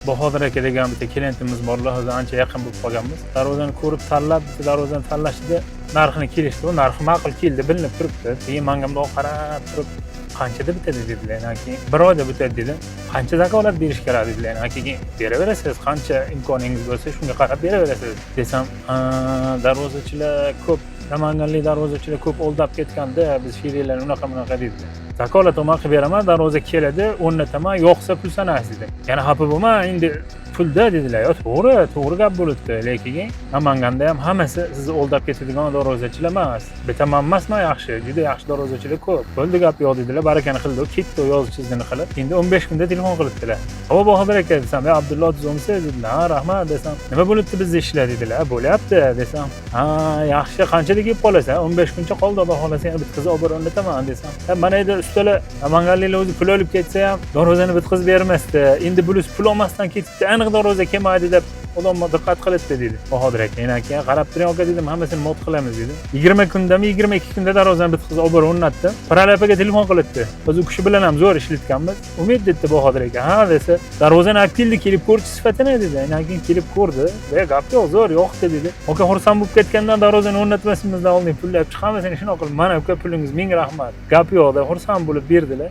Bahodir aka degan bitta klientimiz borlar, hozir ancha yaqin bo'lib qolganmiz. Darvozani ko'rib tanlab, bitta darvozani tanlashdi, narxini kelishdi, u narxi ma'qul keldi, bilinib turibdi. Keyin manga bundoq qarab turib, qanchada bitadi dedilar. Keyin bir oyda bitadi dedim. Qancha vakolat berish kerak dedilar. Keyin beraverasiz, qancha imkoningiz bo'lsa shunga qarab beraverasiz desam, darvozachilar ko'p, namanganlik darvozachilar ko'p aldab ketganda, biz sheriklar unaqa bunaqa dedilar. Vakolat man qilib beraman, darvoza keladi, o'rnataman, yo'qsa pul sanaysiz dedi. Yana xafa bo'lma, endi pulda dedilar. Yo, to'g'ri, to'g'ri gap bo'libdi, lekin Namanganda ham hammasi sizni aldab ketadigan darvozachilar emas. Bitta man emasman yaxshi, juda yaxshi darvozachilar ko'p. Bo'ldi, gap yo'q dedilar, barakani qildi, ketdi yozib chizdini qilib. Endi 15 kunda telefon qilibdilar. O Bahodir aka desam, "Ya Abdulloh tuzumsiz?" dedilar. Ha, rahmat desam, nima bo'libdi bizni ishlar dedilar. Bo'lyapti desam, ha, yaxshi, qanchada kelib qolasan? 15 kuncha qoldi, xudo xohlasa yana bitkazib olib borib o'rnataman desam, mana endi ustalar namanganliklar o'zi pul olib ketsa ham darvozani bitkazib bermasdi. Endi bular pul olmasdan ketibdi, aniq darvoza kelmaydi deb odam diqqat qilibdi dedi Bahodir aka. Yana keyin qarab turing aka dedim, hammasini mod qilamiz dedim. 20 kundami, 22 kunda darvozani bitkazib olib borib o'rnatdim. Pralapaga telefon qilibdi. Biz u kishi bilan ham zo'r ishlatganmiz. Umid debdi Bahodir aka. Ha desa, darvozani olib keldi, kelib ko'rchi sifatini dedi. Undan keyin kelib ko'rdi. Ve gap yo'q, zo'r yoqdi dedi. Aka xursand bo'lib ketgandan darvozani o'rnatmasimizdan oldin pulni olib chiqamiz, shunaqa qilib, mana uka pulingiz, ming rahmat. Gap yo'q deb xursand bo'lib berdilar.